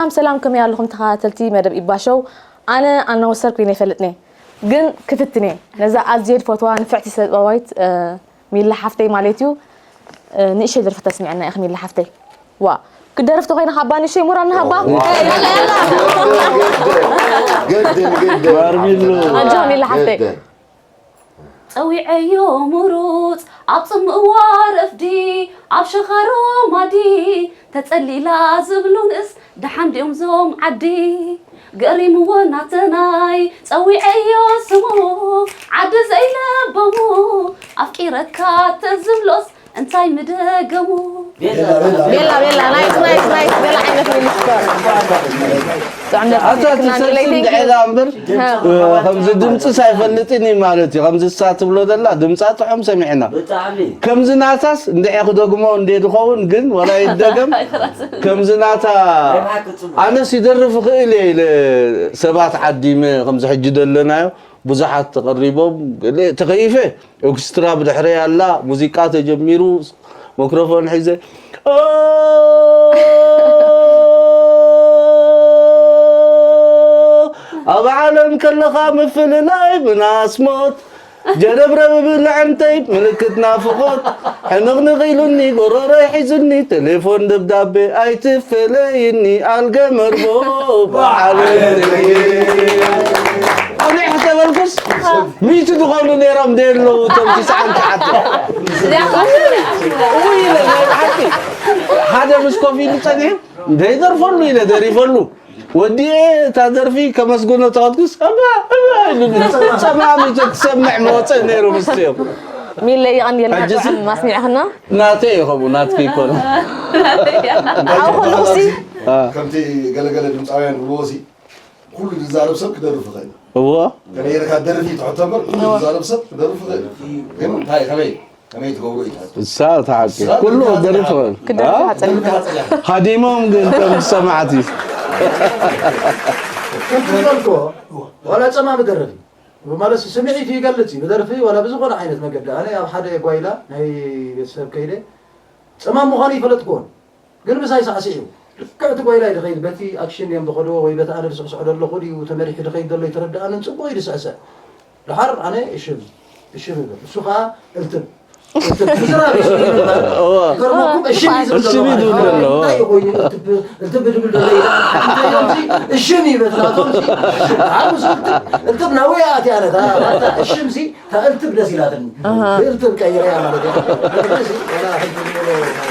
ሰላም ሰላም፣ ከመይ ኣለኹም ተኸታተልቲ መደብ ኢባ ሾው? ኣነ ኣናውንሰር ኮይነ ኣይፈልጥን እየ፣ ግን ክፍትን እየ። ነዛ ኣዝየ ዝፈትዋ ንፍዕቲ ስነ ጥበባዊት፣ እ፣ ሚላ ሓፍተይ ማለት እዩ፣ እ፣ ንእሽተይ ደርፊ ተስምዐና ኢኺ ሚላ ሓፍተይ። ዋ፣ ክደርፍ ተኾይና ሃባ ንእሽተይ ሞራል ንሃባ። ዋ። ሄይ፣ ያላ፣ ያላ። ገድል፣ ገድል። ማርሚሎ። ኣጆኻ ሚላ ሓፍተይ። ገድል። ጸዊዐዮ ምሩጽ ኣብ ጽምእዋ ረፍዲ ኣብ ሸኻሮ ማዲ ተጸሊላ ዝብሉ ንእስ ደሓን ድዮም ዞም ዓዲ ገሪምዎ ናተናይ ጸዊዐዮ ስሙ ዓዲ ዘይለበሙ ኣፍቂረካ ተዝብሎስ እንታይ ምደገሙ። ቤላ፣ ቤላ፣ ናይስ፣ ናይስ፣ ናይስ፣ ገለ ዓይነት ሚኒስተር። ጥዑም ደርፊ ኣታ ስምዕክና ትሰልስል ሚለይ፣ thank you። እንድዒ እያ እምበር፣ ሃ። እ፣ ከምዚ ድምፅስ ኣይፈልጥን እዩ ማለት እዩ። ከምዚ እሳ ትብሎ ዘላ ድምፃ ጥዑም ሰሚዕና። ብጣዕሚ። ከምዚ ናታስ እንድዒ ክደግሞ እንዴ ድኸውን ግን ወላ ይደገም። ከምዚ ናታ ኣነስ ይደርፍ እኽእል እየ ኢለ ሰባት ዓዲመ ከምዚ ሕጂ ዘለናዮ ብዙሓት ተቐሪቦም ገለ ተኸይፈ ኦርኬስትራ ብድሕረይ ኣላ፣ ሙዚቃ ተጀሚሩ፣ መክሮፎን ሒዘ፣ ኦ፣ ኣብ ዓለም ከለኻ ምፍልላይ ምናስ ሞት፣ ጀረብረብ ብልዕንተይ ምልክት ናፍቖት፣ ሕንቕንቕ ኢሉኒ ጎሮሮይ ሒዙኒ፣ ቴሌፎን ደብዳቤ ኣይትፈለይኒ ኣልገ መርቦ በዓል። ቁሊሕ ተበልኩስ ሚእቲ ዝኾኑ ነይሮም ደየለዉ እቶም ትስዓን ትሽዓተ። እውይ ኢለ ናይ ብሓቂ ሓደ ምስ ኮፍ ኢሉ ጸኒሑ ደይደርፈሉ ኢለ ደሪፈሉ። ወዲኤ እታ ደርፊ ከመስግኖ ተኸትኩስ፣ እባ፣ እባ ኢሉኒ። ጸማሚቱ ትሰምዕ መወጸ ነይሩ ምስኦም። ሚለ፣ የቐንየልና ሕጂስ ጥዑም ማስሚዕኽና። ናተይ እዩ ከምኡ፣ ናትኪ ኣይኮነን። ኣብኡ ከለኹሲ አ። ከምቲ ገለገለ ድምፃውያን ዝብልዎ ሲ፣ ኩሉ ዝዛረብ ሰብ ክደርፍ ይኽእል። እዎ። ከመይ ኢልካ ደርፊ ትሕቶ እምበር፣ ኩሉ ዝዛረብ ሰብ ክደርፍ ይኽእል። ግን እንታይ፣ ከመይ፣ ከመይ ትገብሮ እዩ ትሕቶ። እሳ እቲ ሓቂ። እሳ ኩሉ ደርፊ ክደርፍ ሓፂር። ይኽእል። ክደርፍ አ? ሓፂር። ደርፊ ሓፂር። ሃዲሞም ግን ከም ሰማዕቲ። ከምቲ ዝበልክዎ፣ ዋላ ጸማሚ ደርፊ። ማለት ስምዒቱ ይገልጽ እዩ። ብደርፊ ዋላ ብዝኾነ ዓይነት መገዲ። ኣነ ኣብ ሓደ ጓይላ ናይ ቤተሰብ ከይደ ጸማም ምዃኑ ይፈለጥክዎን። ግን ምሳይ ሳዕሲዑ። ልክዕ እቲ ጓይላ እዩ ዝኸይድ። በቲ ኣክሽን እዮም ዝኸድዎ ወይ በቲ ኣነ ዝስዕስዖ ዘለኹ ድዩ ተመሪሑ ዝኸይድ ዘሎ ኣይተረድኣንን። ጽቡቕ እዩ ዝስዕስዕ። ደሓር ኣነ እሽም፣ እሽም ይብል። እሱ ኸኣ እልትብ። እልትብ። ምዝራብ እሽም ይብል። እዋ። ይገርመኩም፣ እሽም እዩ ዝብል እሽም እዩ ዘሎ ዝብል ማለት ዘሎ። እንታይ ኮይኑ እልትብ፣ እልትብ ዝብል ዘሎ እዩ። እንታይ እዮም እዚ? እሽም ይብል ናቶም እዚ። ደሓር ምስ እልትብ፣ እልትብ ናበይ ኣትያ ኣነ፣ እታ፣ እታ እሽም እዚ፣ እታ እልትብ ደስ ኢላትኒ። ኣሃ። ብእልትብ ቀይረያ ማለት እዩ። እዚ ዋላ ሕጂ ዝብሎ